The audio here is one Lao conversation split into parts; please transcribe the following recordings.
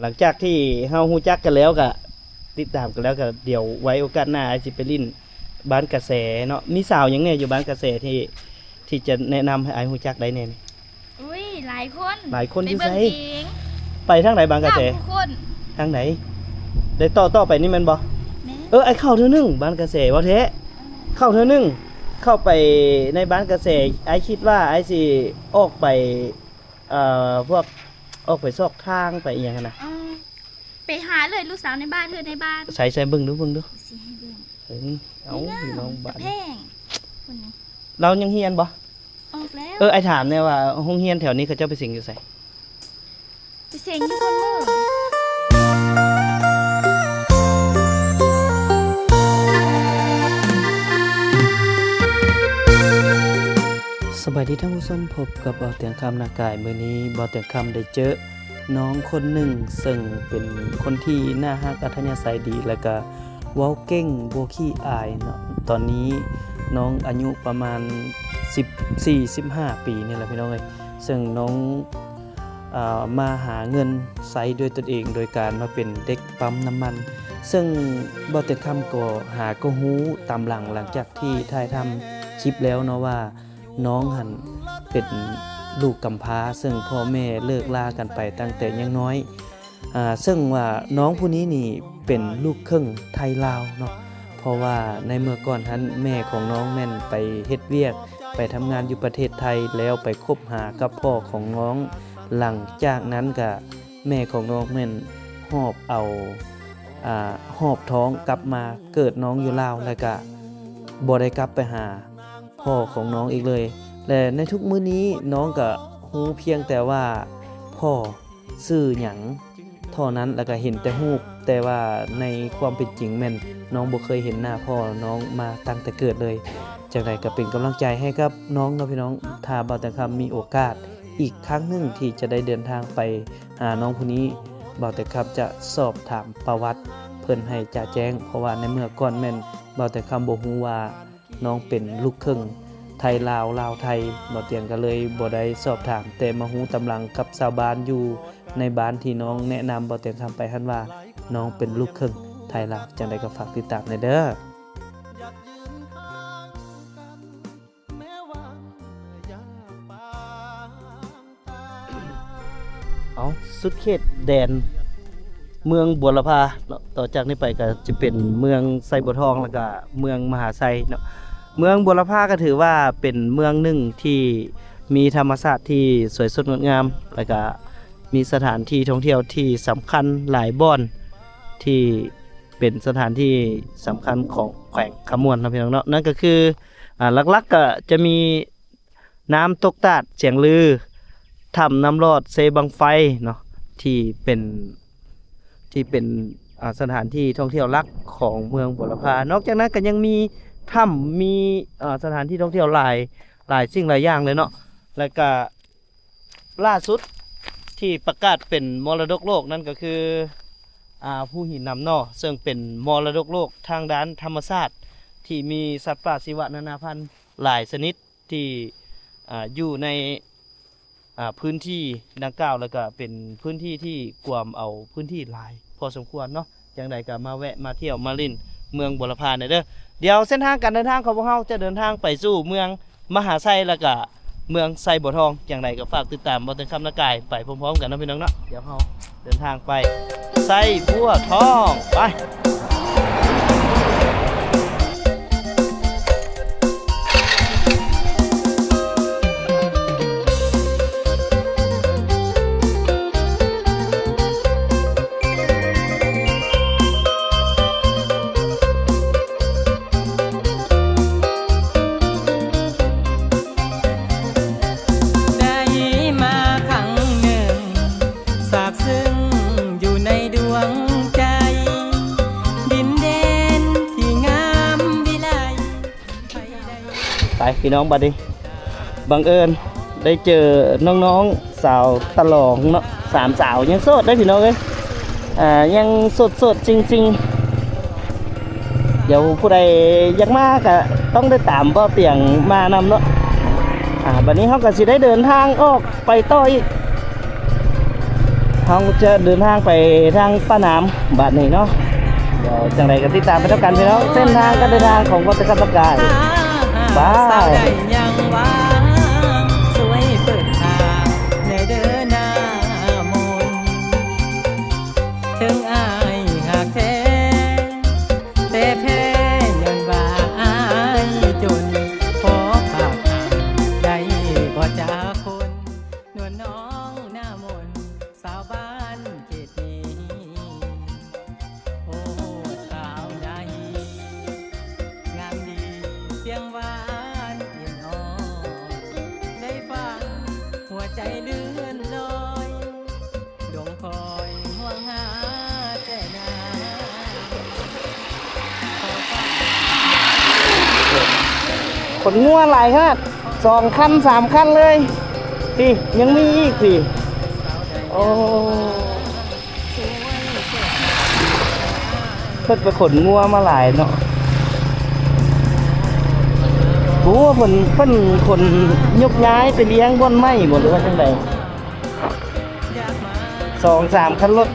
ຫຼັງຈາກທີ່ເຮົາຮູ້ຈັກກັນແລ້ວ ກະຕິດຕາມກັນແລ້ວ ກະດຽວໄວ້ໂອກາດໜ້າ ອ້າຍຊິໄປຫຼິ້ນບ້ານກະແສເນາະ. ມີສາວຫຍັງແດ່ຢູ່ບ້ານກະແສທີ່ ທີ່ຈະແນະນຳໃຫ້ອ້າຍຮູ້ຈັກໄດ້ແດ່ນີ້? ອຸ້ຍ ຫຼາຍຄົນ ຫຼາຍຄົນ ໄປເບິ່ງເອງ. ຢູ່ໃສ? ໄປທາງໃດບ້ານກະແສ? ສາມຜູ້ຄົນ. ທາງໃດ? ໄດ້ຕໍ່ ຕໍ່ໄປນີ້ແມ່ນບໍ່? ແມ່ນ. ເອີ ອ້າຍເຂົ້າເທື່ອໜຶ່ງ ບ້ານກະແສ ເວົ້າແທ້. ເອີ ເຂົ້າເທື່ອໜຶ່ງ ເຂົ້າໄປໃນບ້ານກະແສ. ອ້າຍຄິດວ່າອ້າຍຊິອອກໄປ ເອີ ພວກ ອອກໄປຊອກທາງ ໄປອີ່ຫຍັງຫັ້ນນະ. ເອີ ໄປຫາເລີຍ ລູກສາວໃນບ້ານ ເຮືອນໃນບ້ານ. ໃສ ໃສ ເບິ່ງດູ ເບິ່ງດູ. ຊິໃຫ້ເບິ່ງ. ເອີ ເອົາ ນີ້ເນາະ ພີ່ນ້ອງບ້ານ ແພງ ຄົນນີ້. ລາວຍັງຮຽນບໍ່? ອອກແລ້ວ. ເອີ ອ້າຍຖາມແດ່ວ່າ ໂຮງຮຽນແຖວນີ້ເຂົາເຈົ້າໄປເສັງຢູ່ໃສ? ໄປເສັງຢູ່ຄົນເມືອງ. ສະບາຍດີທ່ານຜູ້ຊົມ, ພົບກັບບ່າວຕຽງຄຳນາກາຍ. ມື້ນີ້ບ່າວຕຽງຄຳໄດ້ເຈີນ້ອງຄົນໜຶ່ງ ເຊິ່ງເປັນຄົນທີ່ໜ້າຮັກ ອັດທະຍາໄສດີ ແລະກະເວົ້າເກັ່ງ ບໍ່ຂີ້ອາຍເນາະ. ຕອນນີ້ນ້ອງອາຍຸປະມານສິບສີ່ ສິບຫ້າປີນີ້ແຫຼະ ພີ່ນ້ອງເອີຍ. ເຊິ່ງນ້ອງ ອ່າ ມາຫາເງິນໃຊ້ດ້ວຍຕົນເອງ ໂດຍການມາເປັນເດັກປ້ຳນ້ຳມັນ. ເຊິ່ງບ່າວຕຽງຄຳກໍຫາກໍຮູ້ຕາມຫຼັງ ຫຼັງຈາກທີ່ຖ່າຍທຳຄລິບແລ້ວເນາະ ວ່ານ້ອງຫັ້ນເປັນລູກກຳພ້າ ເຊິ່ງພໍ່ແມ່ເລີກລາກັນໄປຕັ້ງແຕ່ຍັງນ້ອຍ. ອ່າ ເຊິ່ງວ່ານ້ອງຜູ້ນີ້ນີ້ເປັນລູກເຄິ່ງໄທລາວເນາະ. ເພາະວ່າໃນເມື່ອກ່ອນຫັ້ນ ແມ່ຂອງນ້ອງແມ່ນໄປເຮັດວຽກ ໄປທຳງານຢູ່ປະເທດໄທ ແລ້ວໄປຄົບຫາກັບພໍ່ຂອງນ້ອງ. ຫຼັງຈາກນັ້ນກະແມ່ຂອງນ້ອງແມ່ນຫອບເອົາ ອ່າ ຫອບທ້ອງກັບມາເກີດນ້ອງຢູ່ລາວ ແລ້ວກະບໍ່ໄດ້ກັບໄປຫາພໍ່ຂອງນ້ອງອີກເລີຍ. ແລະ ໃນທຸກມື້ນີ້ນ້ອງກະຮູ້ພຽງແຕ່ວ່າພໍ່ຊື່ຫຍັງ ເທົ່ານັ້ນ ແລ້ວກະເຫັນແຕ່ຮູບ, ແຕ່ວ່າໃນຄວາມເປັນຈິງແມ່ນນ້ອງບໍ່ເຄີຍເຫັນໜ້າພໍ່ນ້ອງມາຕັ້ງແຕ່ເກີດເລີຍ. ຈັ່ງໃດກະເປັນກຳລັງໃຈໃຫ້ກັບນ້ອງເນາະ ພີ່ນ້ອງ. ຖ້າບ່າວແຕງຄຳມີໂອກາດອີກຄັ້ງໜຶ່ງທີ່ຈະໄດ້ເດີນທາງໄປຫານ້ອງຜູ້ນີ້, ບ່າວແຕງຄຳຈະສອບຖາມປະຫວັດເພິ່ນໃຫ້ຈະແຈ້ງ, ເພາະວ່າໃນເມື່ອກ່ອນແມ່ນບ່າວແຕງຄຳບໍ່ຮູ້ວ່າ ນ້ອງເປັນລູກເຄິ່ງໄທລາວ ລາວໄທ, ບ່າວຕຽງກໍເລີຍບໍ່ໄດ້ສອບຖາມ, ແຕ່ມາຮູ້ຕາມຫຼັງກັບຊາວບ້ານຢູ່ໃນບ້ານທີ່ນ້ອງແນະນຳບ່າວຕຽງຄຳໄປຫັ້ນວ່າ ນ້ອງເປັນລູກເຄິ່ງໄທລາວ. ຈັ່ງໃດກໍຝາກຕິດຕາມແດ່ເດີ້. ເອົາ ສຸດເຂດແດນເມືອງບົວລະພາເນາະ, ຕໍ່ຈາກນີ້ໄປກໍຈະເປັນເມືອງໄຊບົວທອງ ແລ້ວກໍເມືອງມະຫາໄຊເນາະ. ເມືອງບົວລະພາກໍຖືວ່າເປັນເມືອງໜຶ່ງທີ່ມີທຳມະຊາດທີ່ສວຍສົດງົດງາມ ແລ້ວກໍມີສະຖານທີ່ທ່ອງທ່ຽວທີ່ສຳຄັນຫຼາຍບ່ອນ ທີ່ເປັນສະຖານທີ່ສຳຄັນຂອງແຂວງຄຳມ່ວນເນາະ ພີ່ນ້ອງເນາະ. ນັ້ນກໍຄື ອ່າ ຫຼັກໆກໍຈະມີ ນ້ຳຕົກຕາດສຽງລື, ຖ້ຳນ້ຳລອດເຊບັ້ງໄຟເນາະ ທີ່ເປັນ ທີ່ເປັນ ອ່າ ສະຖານທີ່ທ່ອງທ່ຽວຫຼັກຂອງເມືອງບົວລະພາ. ນອກຈາກນັ້ນກໍຍັງມີຖ້ຳ ມີ ອ່າ ສະຖານທີ່ທ່ອງທ່ຽວຫຼາຍ ຫຼາຍສິ່ງຫຼາຍຢ່າງເລີຍເນາະ. ແລ້ວກະລ່າສຸດທີ່ປະກາດເປັນມໍລະດົກໂລກນັ້ນກໍຄື ອ່າ ພູຫີນນຳໜໍ່, ເຊິ່ງເປັນມໍລະດົກໂລກທາງດ້ານທຳມະຊາດ ທີ່ມີສັດປ່າຊີວະນານາພັນຫຼາຍຊະນິດ ທີ່ ອ່າ ຢູ່ໃນ ອ່າ ພື້ນທີ່ດັ່ງກ່າວ ແລ້ວກະເປັນພື້ນທີ່ທີ່ກວມເອົາພື້ນທີ່ຫຼາຍພໍສົມຄວນເນາະ. ຈັ່ງໃດກະມາແວະມາທ່ຽວມາຫຼິ້ນເມືອງບົວລະພາແດ່ເດີ້. ດຽວເສັ້ນທາງການເດີນທາງຂອງພວກເຮົາຈະເດີນທາງໄປສູ່ເມືອງມະຫາໄຊ ແລ້ວກະເມືອງໄຊບົວທອງ. ຈັ່ງໃດກະຝາກຕິດຕາມບ່າວແຕງຄຳນາກາຍໄປພ້ອມໆກັນເນາະ ພີ່ນ້ອງເນາະ. ດຽວເຮົາ ເດີນທາງໄປໄຊບົວທອງ ໄປ. ໄດ້ມາຄັ້ງໜຶ່ງ ຊາບຊຶ້ງຢູ່ໃນດວງໃຈ ດິນແດນທີ່ງາມວິໄລ. ໄປພີ່ນ້ອງ ບັດນີ້ບັງເອີນໄດ້ເຈີນ້ອງໆ ສາວຕະຫຼອງເນາະ, ສາມສາວຍັງໂສດເດ້ພີ່ນ້ອງເອີຍ. ອ່າ ຍັງໂສດໆ ຈິງໆ. ດຽວຜູ້ໃດຢາກມາກະຕ້ອງໄດ້ຕາມບ່າວຕຽງມານຳເນາະ. ອ່າ ບັດນີ້ເຮົາກະຊິໄດ້ເດີນທາງອອກໄປຕໍ່ອີກ. ເ ເຮົາຈະເດີນທາງໄປທາງປາກນ້ຳບາດນີ້ເນາະ. ດຽວຈັ່ງໃດກໍຕິດຕາມໄປນຳກັນພີ່ນ້ອງ ເສັ້ນທາງການເດີນທາງຂອງວັດຕະກຳລະກາຍ. ບາຍ. ຂົນງົວຫຼາຍຂະໜາດ ສອງຄັນ ສາມຄັນເລີຍ. ພີ້ ຍັງມີອີກພີ້. ໂອ້ ເພິ່ນໄປຂົນງົວມາຫຼາຍເນາະ. ບໍ່ຮູ້ວ່າເພິ່ນ ເພິ່ນຂົນຍົກຍ້າຍໄປລ້ຽງບ່ອນໃໝ່ບໍ່ ຫຼືວ່າຈັ່ງໃດ? ສອງສາມຄັນລົດ.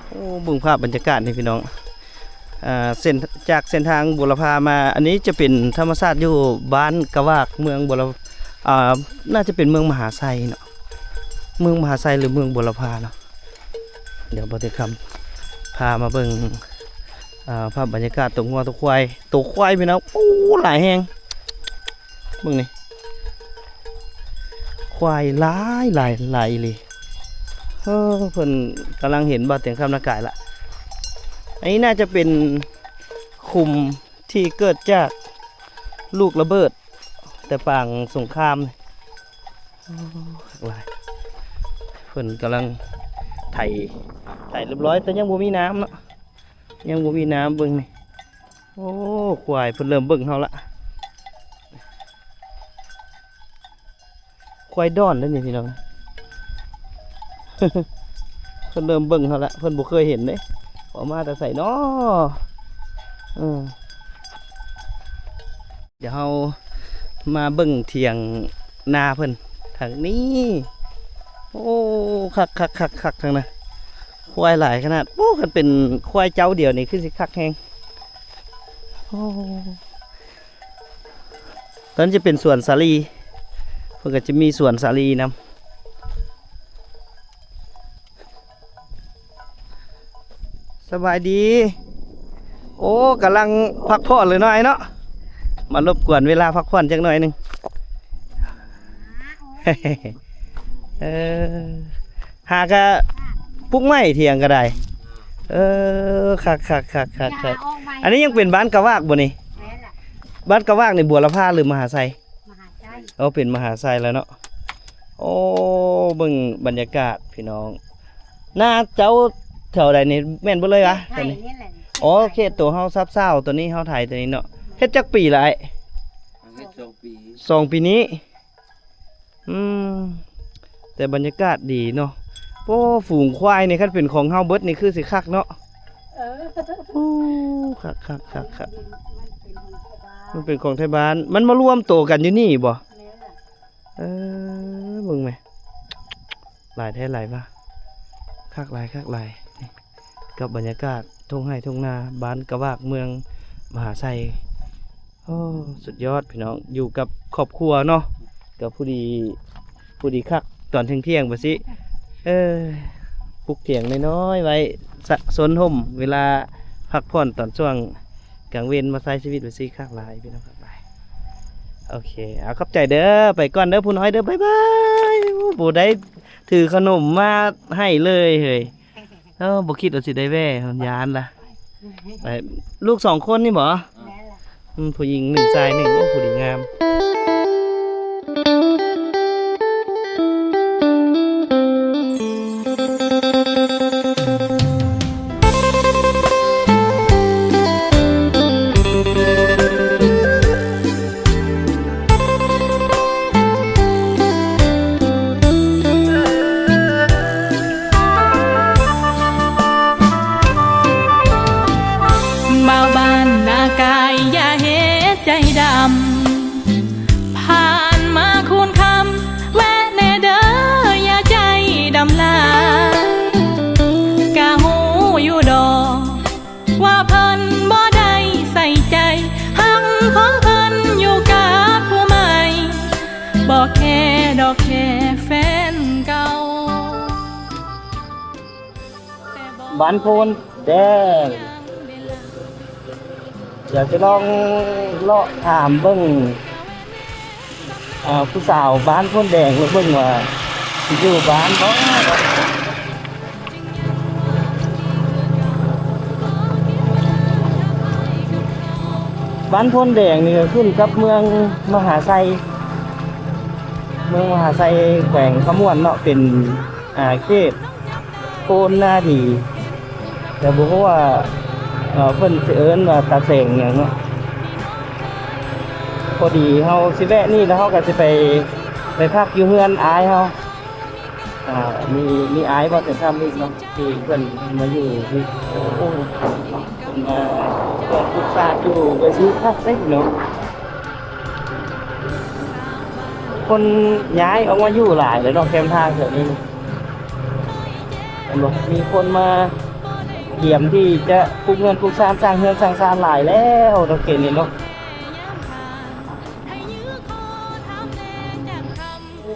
ໂອ້ ເບິ່ງພາບບັນຍາກາດນີ້ພີ່ນ້ອງ. ອ່າ ເສັ້ນ ຈາກເສັ້ນທາງບົວລະພາມາ ອັນນີ້ຈະເປັນທຳມະຊາດຢູ່ບ້ານກະຫວາກ ເມືອງບົວລະ ອ່າ ໜ້າຈະເປັນເມືອງມະຫາໄຊເນາະ ເມືອງມະຫາໄຊ ຫຼື ເມືອງບົວລະພາເນາະ. ດຽວບ່າວເຕັງຄຳພາມາເບິ່ງ ອ່າ ພາບບັນຍາກາດໂຕງົວໂຕຄວາຍ ໂຕຄວາຍພີ່ນ້ອງ. ໂອ້ ຫຼາຍແຮງ ເບິ່ງນີ້ ຄວາຍຫຼາຍ ຫຼາຍ ຫຼາຍອີ່ຫຼີ. ເອີ ເພິ່ນກຳລັງເຫັນບ່າວເຕັງຄຳນະກາຍລະ. ອັນນີ້ໜ້າຈະເປັນຂຸມທີ່ເກີດຈາກລູກລະເບີດແຕ່ປາງສົງຄາມ. ໂອ້ ຫຼາຍ ເພິ່ນກຳລັງໄຖ ໄຖລຽບຮ້ອຍ ແຕ່ຍັງບໍ່ມີນ້ຳເນາະ ຍັງບໍ່ມີນ້ຳ. ເບິ່ງນີ້ ໂອ້ ຄວາຍເພິ່ນເລີ່ມເບິ່ງເຮົາລະ ຄວາຍດອນເດ້ນີ້ພີ່ນ້ອງ ເພິ່ນເລີ່ມເບິ່ງເຮົາລະ ເພິ່ນບໍ່ເຄີຍເຫັນເດ້ ວ່າມາແຕ່ໃສນໍ ເອີ ດຽວເຮົາມາເບິ່ງຖຽງນາເພິ່ນທາງນີ້ ໂອ້ ຄັກໆໆໆ ທາງນັ້ນ ຄວາຍຫຼາຍຂະໜາດ ໂອ້ ຄັນເປັນຄວາຍເຈົ້າດຽວນີ້ຄືຊິຄັກແຮງ ໂອ້ ຕອນຈະເປັນສວນສາລີ ເພິ່ນກໍຈະມີສວນສາລີນຳ ສະບາຍດີ ໂອ້ ກຳລັງພັກຜ່ອນເລີຍເນາະ ອ້າຍເນາະ ມາລົບກວນເວລາພັກຜ່ອນຈັກໜ້ອຍໜຶ່ງ ເອີ ຫາກະປຸກໄມ້ຖຽງກໍໄດ້ ເອີ ຄັກໆໆໆໆ ອັນນີ້ຍັງເປັນບ້ານກະວາກບໍ່ນີ້? ແມ່ນລະ ບ້ານກະວາກນີ້ບົວລະພາ ຫຼື ມະຫາໄຊ? ມະຫາໄຊ ເອົາ ເປັນມະຫາໄຊແລ້ວເນາະ ໂອ້ ເບິ່ງບັນຍາກາດພີ່ນ້ອງ ນາເຈົ້າແຖວໃດນີ້ ແມ່ນເບິດເລີຍຫວາ? ເຂດໄຮ່ນີ້ແຫຼະ ອໍ ເຂດໂຕເຮົາຊາບຊາວ ໂຕນີ້ເຮົາໄຖໂຕນີ້ເນາະ ເຮັດຈັກປີລະອ້າຍ? ເຮັດສອງປີ ສອງປີນີ້ ອືມ ແຕ່ບັນຍາກາດດີເນາະ ໂອ້ ຝູງຄວາຍນີ້ ຄັນເປັນຂອງເຮົາເບິດນີ້ຄືຊິຄັກເນາະ ເອີ ໂອ້ ຄັກໆໆໆ ມັນເປັນຂອງໄທບ້ານ ມັນເປັນຂອງໄທບ້ານ ມັນມາລວມໂຕກັນຢູ່ນີ້ບໍ່? ແມ່ນລະ ເອີ ເບິ່ງແມະ ຫຼາຍແທ້ຫຼາຍວ່າ ຄັກຫຼາຍ ຄັກຫຼາຍ ກັບບັນຍາກາດທົ່ງໄຮ່ທົ່ງນາ ບ້ານກະວາກ ເມືອງມະຫາໄຊ ໂອ້ ສຸດຍອດພີ່ນ້ອງ ຢູ່ກັບຄອບຄົວເນາະ ກໍພໍດີ ພໍດີຄັກຕອນທ່ຽງໆ ວ່າຊີ້ ເອີ ປຸກຖຽງນ້ອຍໆ ໄວ້ ຊະ ຊົນຮົ່ມ ເວລາພັກຜ່ອນຕອນຊ່ວງກາງເວັນ ມາໃຊ້ຊີວິດວ່າຊີ້ ຄັກຫຼາຍພີ່ນ້ອງ ຄັກຫຼາຍ ໂອເຄ ເອົາ ຂອບໃຈເດີ ໄປກ່ອນເດີຜູ້ນ້ອຍເດີ ບາຍບາຍ ໂອ້ ບໍ່ໄດ້ຖືຂະໜົມມາໃຫ້ເລີຍເຮີ້ຍ. ເອີ ບໍ່ຄິດວ່າຊິໄດ້ແວ່ ຢ້ານລະ ໄປ ລູກສອງຄົນນີ້ບໍ? ແມ່ນລະ ອືມ ຜູ້ຍິງໜຶ່ງ ຊາຍໜຶ່ງ ໂອ້ ຜູ້ດີງາມ. ບ່າວບ້ານນາກາຍ ຢ່າເຮັດໃຈດຳ ຜ່ານມາຄູນຄຳ ແວະແດ່ເດີ ຢ່າໃຈດຳຫຼາຍ ກະຮູ້ຢູ່ດອກ ວ່າເພິ່ນບໍ່ໄດ້ໃສ່ໃຈ ຮັກຂອງເພິ່ນຢູ່ກັບຜູ້ໃໝ່ ບໍ່ແຄດອກແຄ່ແຟນເກົ່າ. ບ້ານໂພນແດງ ດຽວຈະລອງເລາະຖາມເບິ່ງ ອ່າ ຜູ້ສາວບ້ານໂພນແດງ ເບິ່ງວ່າຊິຢູ່ບ້ານບໍ່. ບ້ານໂພນແດງນີ້ກໍຂຶ້ນກັບເມືອງມະຫາໄຊ ເມືອງມະຫາໄຊ ແຂວງຄຳມ່ວນເນາະ ເປັນ ອ່າ ເຂດ ໂພນນາດີ ແຕ່ບໍ່ຮູ້ວ່າ ເອີ ເພິ່ນຊິເອີ້ນວ່າຕາແສງຫຍັງເນາະ. ພໍດີເຮົາຊິແວະນີ້ ແລ້ວເຮົາກໍຊິໄປ ໄປພັກຢູ່ເຮືອນອ້າຍເຮົາ ອ່າ ມີ ມີອ້າຍບໍ່ເປັນທຳອີກເນາະ ທີ່ເພິ່ນມາຢູ່ທີ່ ເອີ ເພິ່ນມາ ເພິ່ນປຸກສາຢູ່ໄປຊື້ຄັກເດ້ເນາະ. ຄົນຍ້າຍອອກມາຢູ່ຫຼາຍແລ້ວເນາະ ແຄມທາງແຖວນີ້ ແມ່ນບໍ່? ມີຄົນມາກຽມທີ່ຈະປຸກເຮືອນປຸກຊານ ສ້າງເຮືອນສ້າງຊານຫຼາຍແລ້ວເນາະ ເຂດນີ້ເນາະ.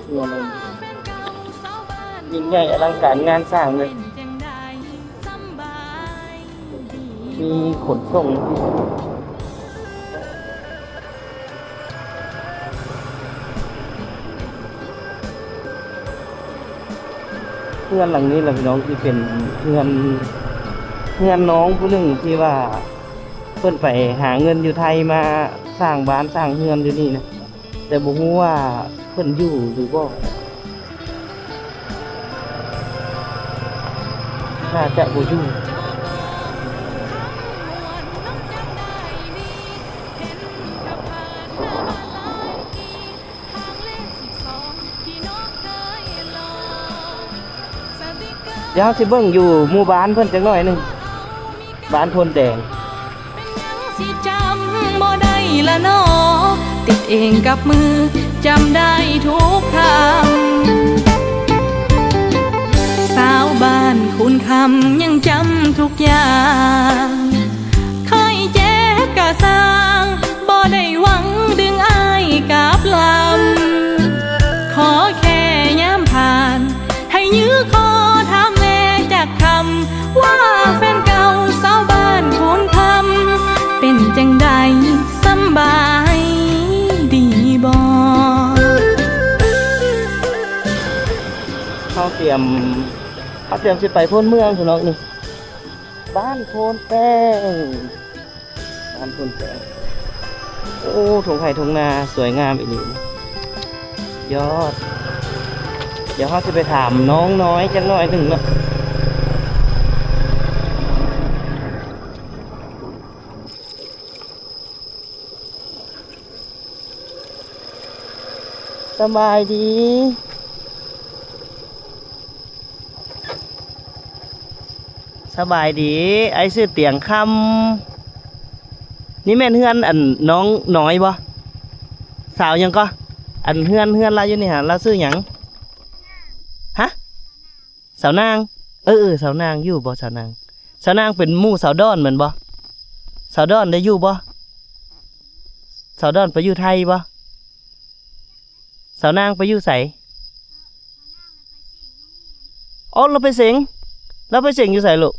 ເຮືອນນີ້ຍິ່ງໃຫຍ່ອະລັງການງານສ້າງເລີຍ. ມີຂົນສົ່ງ ເຮືອນຫຼັງນີ້ລະພີ່ນ້ອງ ທີ່ເປັນເຮືອນ ເຮືອນນ້ອງຜູ້ໜຶ່ງທີ່ວ່າເພິ່ນໄປຫາເງິນຢູ່ໄທ ມາສ້າງບ້ານສ້າງເຮືອນຢູ່ນີ້ນະ. ແຕ່ບໍ່ຮູ້ວ່າເພິ່ນຢູ່ຫຼືບໍ່ ໜ້າຈະບໍ່ຢູ່. ດຽວເຮົາຊິເບິ່ງຢູ່ໝູ່ບ້ານເພິ່ນຈັກໜ້ອຍໜຶ່ງ ບ້ານໂພນແດງ. ເປັນຫຍັງຊິຈຳບໍ່ໄດ້ລະນໍ ຕິດເອງກັບມື ຈຳໄດ້ທຸກຄຳ ສາວບ້ານຄູນຄຳຍັງຈຳທຸກຢ່າງ ເຄີຍເຈັບກະຊ່າງ ບໍ່ໄດ້ຫວັງດຶງອ້າຍກັບລຳ ຂໍແຄ່ຍາມຜ່ານ ໃຫ້ຢື້ຂໍຖາມແດ່ຈັກຄຳ ວ່າແຟນເກົ່າສາວບ້ານໂພນຄຳ ເປັນຈັ່ງໃດ ສຳບາຍດີບໍ່? ເຮົາຕຽມ ເຮົາຕຽມຊິໄປໂພນເມືອງພຸ້ນເນາະ ນີ້ ບ້ານໂພນແດງ. ບ້ານໂພນແດງ ໂອ້ ທົ່ງໄຮ່ທົ່ງນາສວຍງາມອີ່ຫຼີ ຍອດ. ດຽວເຮົາຊິໄປຖາມນ້ອງນ້ອຍຈັກໜ້ອຍໜຶ່ງເນາະ. ສະບາຍດີ. ສະບາຍດີ ອ້າຍຊື່ຕຽງຄຳ. ນີ້ແມ່ນເຮືອນອັນນ້ອງນ້ອຍບໍ່? ສາວຫຍັງກໍ? ອັນເຮືອນ ເຮືອນລາວຢູ່ນີ້ຫະ ລາວຊື່ຫຍັງ? ຫະ? ສາວນາງ. ເອີ ເອີ ສາວນາງຢູ່ບໍ່? ສາວນາງ ສາວນາງເປັນໝູ່ສາວດອນແມ່ນບໍ່? ສາວດອນໄດ້ຢູ່ບໍ່? ສາວດອນໄປຢູ່ໄທບໍ່? ສາວນາງໄປຢູ່ໃສ? ອໍ ລາວໄປເສັງ. ລາວໄປເສັງຢູ່ໃສລູກ?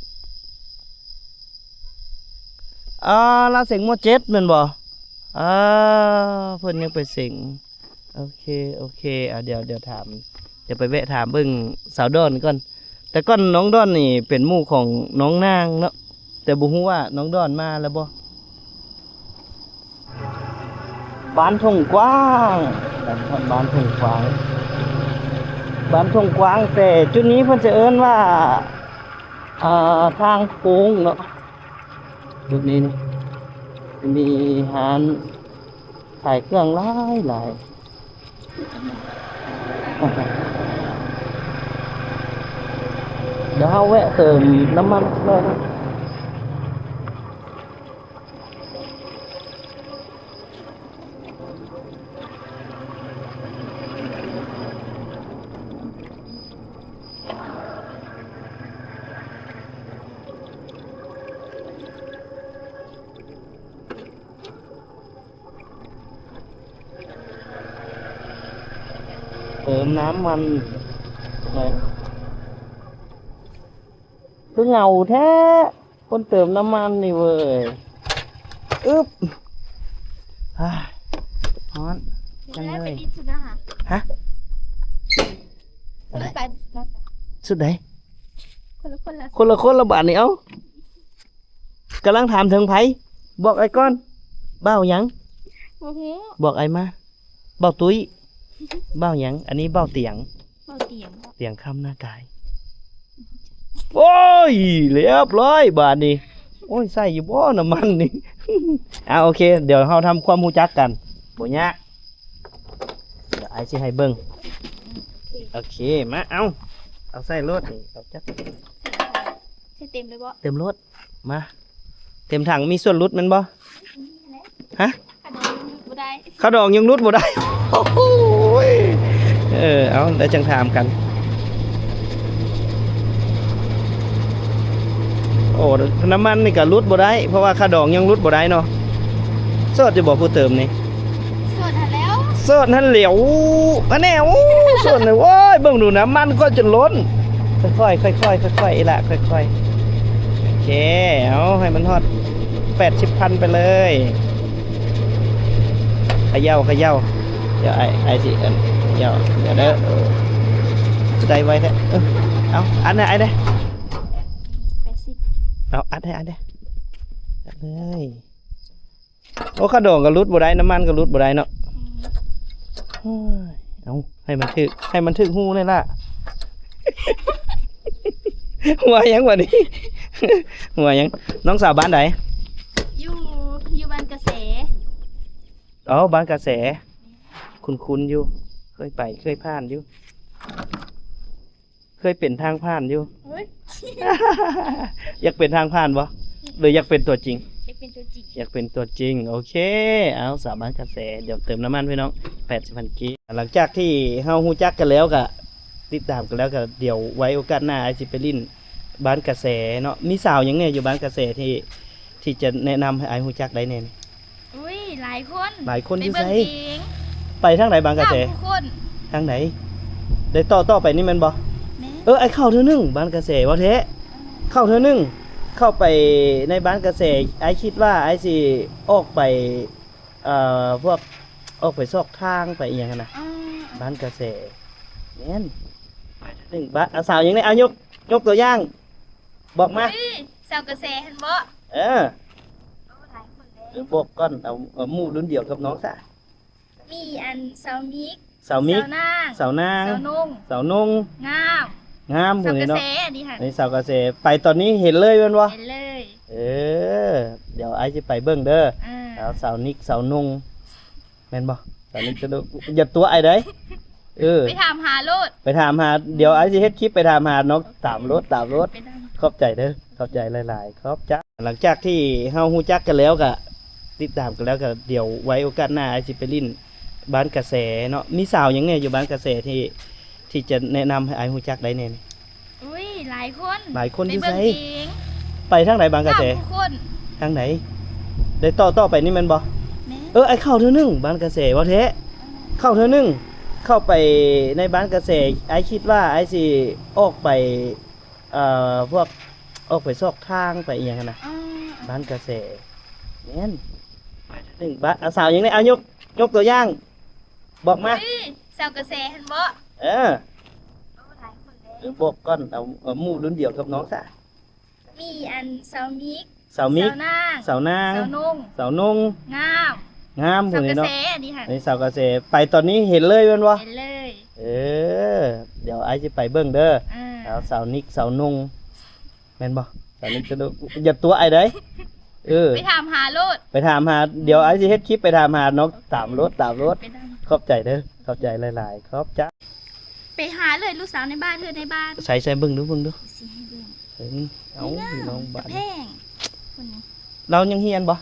ອໍ ລາວເສັງ ມໍເຈັດ ແມ່ນບໍ່? ອໍ ເພິ່ນຍັງໄປເສັງ. ໂອເຄ ໂອເຄ ອ່າ ດຽວ ດຽວຖາມ ດຽວໄປແວະຖາມເບິ່ງສາວດອນກ່ອນ. ແຕ່ກ່ອນນ້ອງດອນນີ້ເປັນໝູ່ຂອງນ້ອງນາງເນາະ ແຕ່ບໍ່ຮູ້ວ່ານ້ອງດອນມາແລ້ວບໍ່? ບ້ານທົ່ງກວ້າງ ບ້ານ ບ້ານທົ່ງກວ້າງ ບ້ານທົ່ງກວ້າງ ແຕ່ຈຸດນີ້ເພິ່ນຈະເອີ້ນວ່າ ອ່າ ທາງໂຄ້ງເນາະ. ຈຸດນີ້ນີ້ມີຮ້ານຂາຍເຄື່ອງຫຼາຍໆ. ດຽວເຮົາແວະເຕີມນ້ຳມັນໜ້ອຍໜຶ່ງ. ເຕີມນ້ຳມັນ ຄືເຫງົາແທ້ ຄົນເຕີມນ້ຳມັນນີ້ເວີຍ. ອຶບ ອາ ຮ້ອນ ຍັງເລີຍ. ຮະ? ໄປ ຊຸດໃດ? ຄົນລະຄົນລະ ຄົນລະຄົນລະບາດນີ້. ເອົ້າ ກຳລັງຖາມເຖິງໃຜ? ບອກອ້າຍກ່ອນ. ບ່າວຫຍັງ? ບໍ່ຮູ້. ບອກອ້າຍມາ. ບ່າວຕຸ້ຍ. ບ່າວຫຍັງ? ອັນນີ້ບ່າວຕຽງ. ບ່າວຕຽງ. ຕຽງຄຳນາກາຍ. ໂອ້ຍ ລຽບຮ້ອຍບາດນີ້. ໂອ້ຍ ໃສ່ຢູ່ບໍ່ນ້ຳມັນນີ້? ອ່າ ໂອເຄ ດຽວເຮົາທຳຄວາມຮູ້ຈັກກັນ ບໍ່ຍາກ. ດຽວອ້າຍຊິໃຫ້ເບິ່ງ. ໂອເຄ ໂອເຄ ມາ ເອົາ ເອົາໃສ່ໂລດນີ້ ເອົາຈັກ ໃສ່ເຕັມເລີຍບໍ່? ເຕັມໂລດ. ມາ ເຕັມຖັງ ມີສ່ວນຫຼຸດແມ່ນບໍ່? ຮະ? ຄ່າດອງຍັງຫຼຸດບໍ່ໄດ້ ຄ່າດອງຍັງຫຼຸດບໍ່ໄດ້. ໂອ້ຍ ເອີ ເອົາ ແລ້ວຈັ່ງຖາມກັນ. ໂອ້ ນ້ຳມັນນີ້ກໍຫຼຸດບໍ່ໄດ້ ເພາະວ່າຄ່າດອງຍັງຫຼຸດບໍ່ໄດ້ເນາະ. ໂສດຢູ່ບໍ່ຜູ້ເຕີມນີ້? ໂສດຫັ້ນແຫຼ້ວ ໂສດຫັ້ນແຫຼ້ວ. ອັນແນ່ ໂອ້ ໂສດ ໂອ້ຍ ເບິ່ງດູ ນ້ຳມັນກໍຈົນລົ້ນ. ຄ່ອຍໆ ຄ່ອຍໆ ຄ່ອຍໆ ອີ່ຫຼະ ຄ່ອຍໆ. ໂອເຄ ເອົາໃຫ້ມັນຮອດແປດສິບພັນໄປເລີຍ. ຂະເຍົາ ຂະເຍົາ ດຽວອ້າຍ ອ້າຍຊິອັນ ເຍົາ ດຽວເດີ. ເອີ ໄດ້ໄວແທ້. ເອີ ເອົາ ອັດໃຫ້ອ້າຍແດ່. ແປດສິບ ເອົາ ອັດໃຫ້ອ້າຍແດ່. ອັດເລີຍ. ໂອ້ ຄ່າດອງກໍຫຼຸດບໍ່ໄດ້ ນ້ຳມັນກໍຫຼຸດບໍ່ໄດ້ເນາະ. ອືມ ໂອ້ຍ ເອົາ ໃຫ້ມັນຖືກ ໃຫ້ມັນຖືກຫູແດ່ລະ. ຫົວຫຍັງບາດນີ້? ຫົວຫຍັງ? ນ້ອງສາວບ້ານໃດ? ຢູ່ ຢູ່ບ້ານກະແສ. ອໍ ບ້ານກະແສ ຄຸ້ນໆຢູ່ ເຄີຍໄປ ເຄີຍຜ່ານຢູ່. ເຄີຍເປັນທາງຜ່ານຢູ່? ເອີຍ ຢາກເປັນທາງຜ່ານບໍ່ ຫຼືຢາກເປັນຕົວຈິງ? ຢາກເປັນຕົວຈິງ. ຢາກເປັນຕົວຈິງ. ໂອເຄ ເອົາ ສາວບ້ານກະແສ ດຽວເຕີມນ້ຳມັນພີ່ນ້ອງ ແປດສິບພັນກີບ. ຫຼັງຈາກທີ່ເຮົາຮູ້ຈັກກັນແລ້ວ ກະຕິດຕາມກັນແລ້ວ ກະດຽວໄວ້ໂອກາດໜ້າ ອ້າຍຊິໄປຫຼິ້ນບ້ານກະແສເນາະ. ມີສາວຫຍັງແດ່ຢູ່ບ້ານກະແສທີ່ ທີ່ຈະແນະນຳໃຫ້ອ້າຍຮູ້ຈັກໄດ້ແດ່ນີ້? ອຸ້ຍ ຫຼາຍຄົນ. ຫຼາຍຄົນຢູ່ໃສ? ໄປເບິ່ງເອງ. ໄປທາງໃດບ້ານກະແສ? ງາມທຸກຄົນ. ທາງໃດ? ໄດ້ຕໍ່ ຕໍ່ໄປນີ້ແມ່ນບໍ່? ແມ່ນ. ເອີ ອ້າຍເຂົ້າເທື່ອໜຶ່ງບ້ານກະແສ ເວົ້າແທ້. ເອີ ເຂົ້າເທື່ອໜຶ່ງ ເຂົ້າໄປໃນບ້ານກະແສ ອ້າຍຄິດວ່າອ້າຍຊິອອກໄປ ເອີ ພວກອອກໄປຊອກທາງໄປອີ່ຫຍັງຫັ້ນນະ. ອືມ ບ້ານກະແສ. ແມ່ນ. ໄປເທື່ອໜຶ່ງ ບ້ານ ອາ ສາວຫຍັງແດ່? ອາ ຍົກ ຍົກຕົວຢ່າງ ບອກມາ. ອຸ້ຍ ສາວກະແສຫັ້ນບໍ? ເອີ ໂອ້ ຫຼາຍຄົນເດ້. ເອີ ບອກກ່ອນ ເອົາ ເອົາໝູ່ລຸ້ນດຽວກັບນ້ອງຊະ. ມີອັນ ສາວມິກ ສາວມິກ ສາວນາງ ສາວນາງ ສາວນົງ ສາວນົງ ງາມ ງາມ ສາວກະແສ ຜູ້ນີ້ເນາະ ອັນນີ້ຫັ້ນ. ນີ້ສາວກະແສ ໄປຕອນນີ້ເຫັນເລີຍແມ່ນບໍ່? ເຫັນເລີຍ. ເອີ ດຽວອ້າຍຊິໄປເບິ່ງເດີ. ເອີ ສາວ ສາວນິກ ສາວນົງ ແມ່ນບໍ່? ສາວນິກ ສາວນົງ ຢ່າຕົວະອ້າຍໃດ. ເອີ ໄປຖາມຫາໂລດ ໄປຖາມຫາ. ດຽວອ້າຍຊິເຮັດຄລິບໄປຖາມຫານ້ອງ. ຕາມໂລດ ຕາມໂລດ. ໄປຕາມ. ຂອບໃຈເດີ ຂອບໃຈຫຼາຍໆ ຂອບໃຈ. ຫຼັງຈາກທີ່ເຮົາຮູ້ຈັກກັນແລ້ວ ກະຕິດຕາມກັນແລ້ວ ກະດຽວໄວ້ໂອກາດໜ້າ ອ້າຍຊິໄປຫຼິ້ນບ້ານກະແສເນາະ. ມີສາວຫຍັງແດ່ຢູ່ບ້ານກະແສທີ່ ທີ່ຈະແນະນຳໃຫ້ອ້າຍຮູ້ຈັກໄດ້ແດ່ນີ້? ອຸ້ຍ ຫຼາຍຄົນ. ຫຼາຍຄົນຢູ່ໃສ? ໄປເບິ່ງເອງ. ໄປທາງໃດບ້ານກະແສ? ງາມທຸກຄົນ. ທາງໃດ? ໄດ້ຕໍ່ ຕໍ່ໄປນີ້ແມ່ນບໍ່? ແມ່ນ. ເອີ ອ້າຍເຂົ້າເທື່ອໜຶ່ງບ້ານກະແສ ເວົ້າແທ້. ເອີ ເຂົ້າເທື່ອໜຶ່ງ ເຂົ້າໄປໃນບ້ານກະແສ ອ້າຍຄິດວ່າອ້າຍຊິອອກໄປ ເອີ ພວກອອກໄປຊອກທາງໄປອີ່ຫຍັງຫັ້ນນະ. ອືມ ບ້ານກະແສ. ແມ່ນ. ໄປເທື່ອໜຶ່ງ ບ້ານ ອາ ສາວຫຍັງແດ່? ອາ ຍົກ ຍົກຕົວຢ່າງ ບອກມາ. ອຸ້ຍ ສາວກະແສຫັ້ນບໍ? ເອີ ໂອ້ ຫຼາຍຄົນເດ້. ເອີ ບອກກ່ອນ ເອົາ ເອົາໝູ່ລຸ້ນດຽວກັບນ້ອງຊະ. ມີອັນ ສາວມິກ ສາວມິກ ສາວນາງ ສາວນາງ ສາວນົງ ສາວນົງ ງາມ ງາມ ຜູ້ນີ້ເນາະ ສາວກະແສ ອັນນີ້ຫັ້ນ. ນີ້ສາວກະແສ ໄປຕອນນີ້ເຫັນເລີຍແມ່ນບໍ່? ເຫັນເລີຍ. ເອີ ດຽວອ້າຍຊິໄປເບິ່ງເດີ. ເອີ ສາວ ສາວນິກ ສາວນົງ ແມ່ນບໍ່? ສາວນິກ ສາວນົງ ຢ່າຕົວະອ້າຍໃດ. ເອີ ໄປຖາມຫາໂລດ ໄປຖາມຫາ. ດຽວອ້າຍຊິເຮັດຄລິບໄປຖາມຫານ້ອງ. ຕາມໂລດ ຕາມໂລດ. ໄປຕາມ. ຂອບໃຈເດີ ຂອບໃຈຫຼາຍໆ ຂອບໃຈ. ໄປຫາເລີຍ ລູກສາວໃນບ້ານ ເຮືອນໃນບ້ານ. ໃສ ໃສ ເບິ່ງດູ ເບິ່ງດູ. ຊິໃຫ້ເບິ່ງ. ເອີ ເອົາ ນີ້ນະ ພີ່ນ້ອງບ້ານ ກະແພງ ຄົນນີ້. ລາວຍັງຮຽນບໍ່?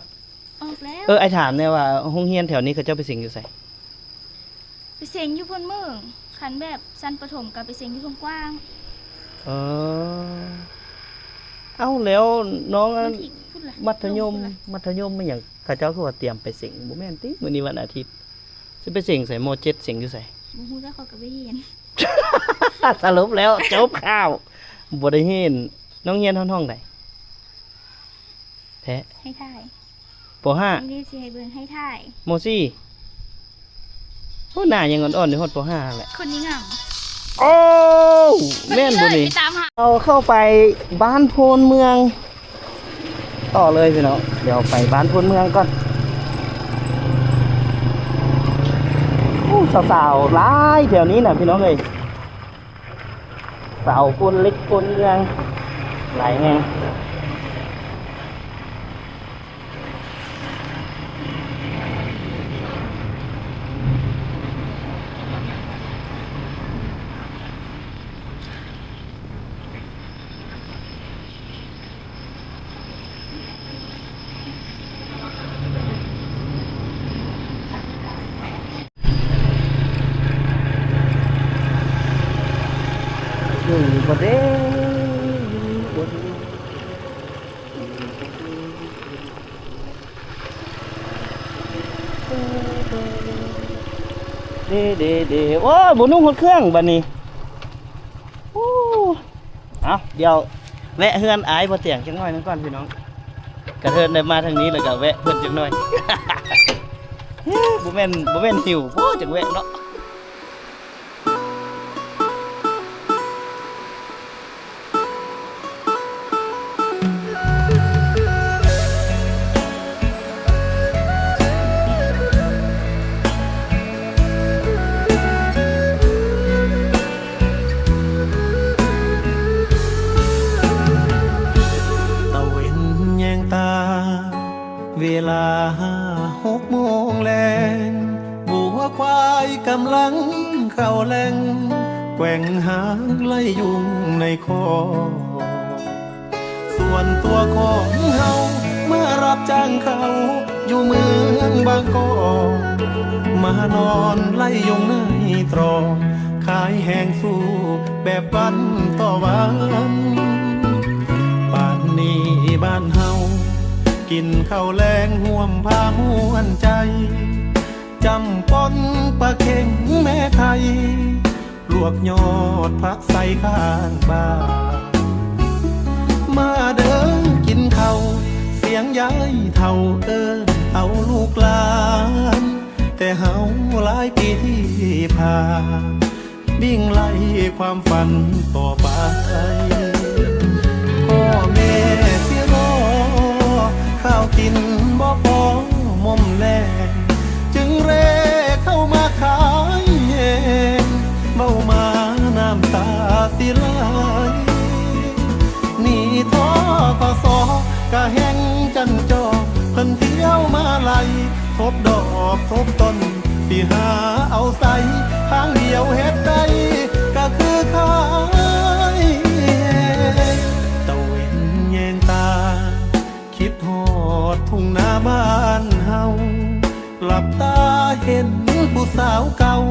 ອອກແລ້ວ. ເອີ ອ້າຍຖາມແດ່ວ່າ ໂຮງຮຽນແຖວນີ້ເຂົາເຈົ້າໄປເສັງຢູ່ໃສ? ໄປເສັງຢູ່ພົນເມືອງ. ຄັນແບບຊັ້ນປະຖົມກະໄປເສັງຢູ່ທົ່ງກວ້າງ. ເອີ ເອົ້າ ແລ້ວນ້ອງ ມັນ ມັດທະຍົມ ມັດທະຍົມ ມັນຫຍັງ ເຂົາເຈົ້າຄືວ່າຕຽມໄປເສັງ ບໍ່ແມ່ນຕິ? ມື້ນີ້ວັນອາທິດ ຊິໄປເສັງໃສ? ມໍເຈັດເສັງຢູ່ໃສ? ບໍ່ຮູ້ ແຕ່ຂ້ອຍກະໄປຮຽນ. ສະຫຼຸບແລ້ວ ຈົບຂ່າວ ບໍ່ໄດ້ຮຽນ. ນ້ອງຮຽນຮອດຫ້ອງໃດແທ້? ໃຫ້ຖ່າຍ ປໍຫ້າ. ນີ້ຊິໃຫ້ເບິ່ງ ໃຫ້ຖ່າຍ ມໍສີ່. ໂອ້ ໜ້າຍັງອ່ອນໆ ຢູ່ຮອດປໍຫ້າຫັ້ນແຫຼະ. ຄົນນີ້ງາມ. ໂອ້ ແມ່ນບໍ່ນີ້? ເຮົາເຂົ້າໄປບ້ານໂພນເມືອງ ຕໍ່ເລີຍພີ່ນ້ອງ. ດຽວໄປບ້ານໂພນເມືອງກ່ອນ. ໂອ້ ສາວໆຫຼາຍແຖວນີ້ນະພີ່ນ້ອງເອີຍ. ສາວໂພນເຫຼັກໂພນເມືອງ ຫຼາຍແຮງ. ຢູ່ບໍ່ເດ້ ຢູ່ບໍ່ເດ້. ເດ້ ເດ້ ເດ້. ໂອ້ຍ ບໍ່ນຸ່ງຮອດເຄື່ອງບາດນີ້. ໂອ້ ເອົາ ດຽວແວະເຮືອນອ້າຍບໍ່ຕຽງຈັກໜ້ອຍໜຶ່ງກ່ອນພີ່ນ້ອງ. ກະເທີນໄດ້ມາທາງນີ້ແລ້ວກະແວະເພິ່ນຈັກໜ້ອຍ. ບໍ່ແມ່ນ ບໍ່ແມ່ນຫິວບໍ່ ຈັ່ງແວະເນາະ. ຕາເວັນແຍງຕາ ເວລາຫົກໂມງແລງ ງົວຄວາຍກຳລັງເຂົ້າແລງ. ແກວ່ງຫາງໄລ່ຍຸງໃນຄໍ. ສ່ວນຕົວຂອງເຮົາມາຮັບຈ້າງເຂົ້າຢູ່ເມືອງບາງກອກ ມານອນໄລ່ຍຸງໃນຕຣອກ ຂາຍແຮງສູ້ແບບວັນຕໍ່ວັນ. ປານນີ້ບ້ານເຮົາ ກິນເຂົ້າແລງຮ່ວມພາມ່ວນໃຈ ຈ້ຳປ່ອນປາເຄັງແມ່ໄຂ່ ລວກຍອດຜັກໃສ່ຂ້າງບ້ານ. ມາເດີກິນເຂົ້າ ສຽງຍາຍເຖົ້າເອີ້ນເອົາລູກຫຼານ ແຕ່ເຮົາຫຼາຍປີທີ່ຜ່ານ ວິ່ງໄລ່ຄວາມຝັນຕໍ່ໄປ. ພໍ່ແມ່ທີ່ລໍ ຂ້າວກິນບໍ່ພໍໝົ້ມແລງ ຈຶ່ງເຣເຂົ້າມາຂາຍແຮງ ເວົ້າມານ້ຳຕາຊິໄຫຼ. ໜີ້ ທກສ ກະແຮ່ງຈັນຈໍ ເພິ່ນທ່ຽວມາໄລ່ ທົບດອກທົບຕົ້ນ ຊິຫາເອົາໃສ ທາງດຽວເຮັດໄດ້ ກະຄືຂາຍແຮງ. ຕາເວັນແຍງຕາ ຄິດຮອດທົ່ງນາບ້ານເຮົາ ຫຼັບຕາເຫັນຜູ້ສາວເກົ່າ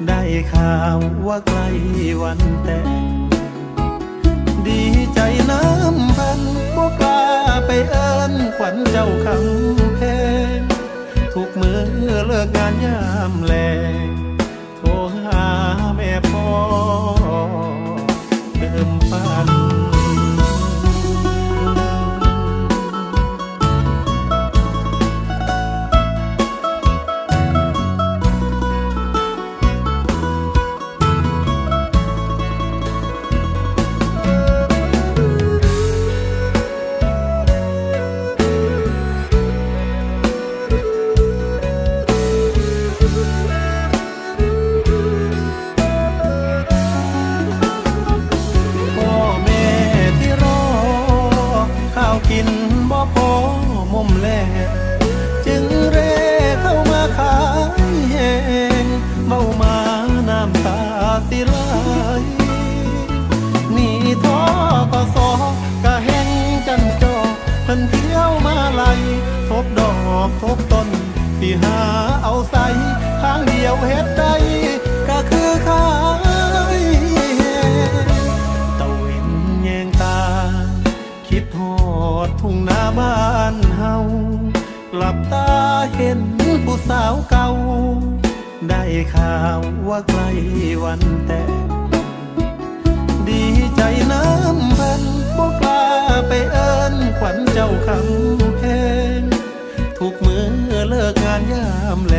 ໄດ້ຂ່າວວ່າໃກ້ວັນແຕ່ງ ດີໃຈນຳເພິ່ນ ບໍ່ກ້າໄປເອີ້ນຂວັນເຈົ້າຄຳແພງ ທຸກມື້ເລີກງານຍາມແລງ ໂທຫາແມ່ພໍ່ເຕີມຝັນ. ພໍ່ແມ່ທີ່ລໍ ຂ້າວກິນບໍ່ພໍໝົ້ມແລງ ຈຶ່ງເຣເຂົ້າມາຂາຍແຮງ ເວົ້າມານ້ຳຕາຊິໄຫຼ. ໜີ້ ທກສ ກະແຮ່ງຈັນຈໍ ເພິ່ນທ່ຽວມາໄລ່ ທົບດອກທົບຕົ້ນ ຊິຫາເອົາໃສ ທາງດຽວເຮັດໄດ້ ກະຄືຂາຍແຮງ. ຕາເວັນແຍງຕາ ຄິດຮອດທົ່ງນາບ້ານເຮົາ ຫຼັບຕາເຫັນຜູ້ສາວເກົ່າ ໄດ້ຂ່າວວ່າໃກ້ວັນແຕ່ງ ດີໃຈນຳເພິ່ນ ບໍ່ກ້າໄປເອີ້ນຂວັນເຈົ້າຄຳແພງ ທຸກມື້ເລີກງານຍາມແລ